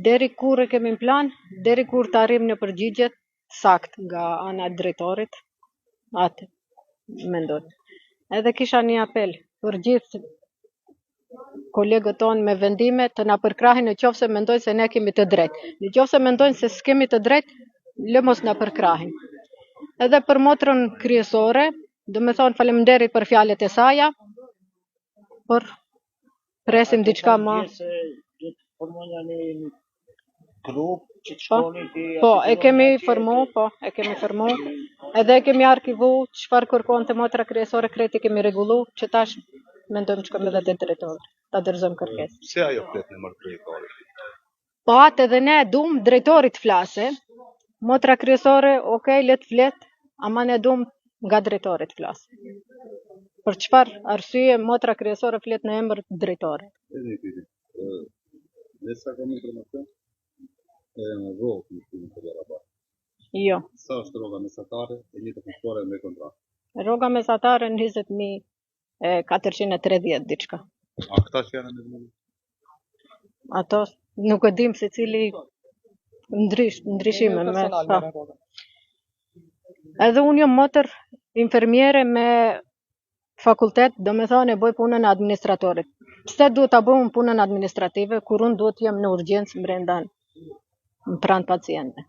Deri kur e kemi në plan, deri kur të arrijmë në përgjigje sakt nga ana e drejtorit, atë mendoj. Edhe kisha një apel për gjithë kolegët tonë me vendime të na përkrahin në qoftë se mendojnë se ne kemi të drejtë. Në qoftë se mendojnë se s'kemi të drejtë, lë mos na përkrahin. Edhe për motrën kryesore, do me thonë faleminderit për fjalët e saja, por presim diçka më. Se do të formoni një grup që të Po, shkoni ti po, e kemi formu, po, e kemi formu. Edhe e kemi arkivu çfarë kërkon të motra kryesore, krejt e kemi rregullu, që tash mendojmë të shkojmë edhe te drejtori, ta dorëzojmë kërkesë. Pse ajo flet në emër të drejtorit? Po atë edhe ne dum drejtori të flase, motra kryesore, okay, le të flet, ama ne dum nga drejtori të flasë. Për çfarë arsye motra kryesore flet në emër të drejtorit? Edhe një pyetje. Ë, Dhe sa kam informacion, edhe në rrogë nuk kemi të barabartë. Jo. Sa është rroga mesatare e një të punëtore me kontratë? Rroga mesatare 20430 diçka. A këta që janë në vendime? Ato nuk e dim se cili ndrysh, ndryshime me personal po. merren rrogën. Edhe unë jam motër infermiere me fakultet, do me thonë e bëj punën e administratorit. Pse duhet ta bëj unë punën administrative kur unë duhet të jem në urgjencë brenda në pranë pacientëve?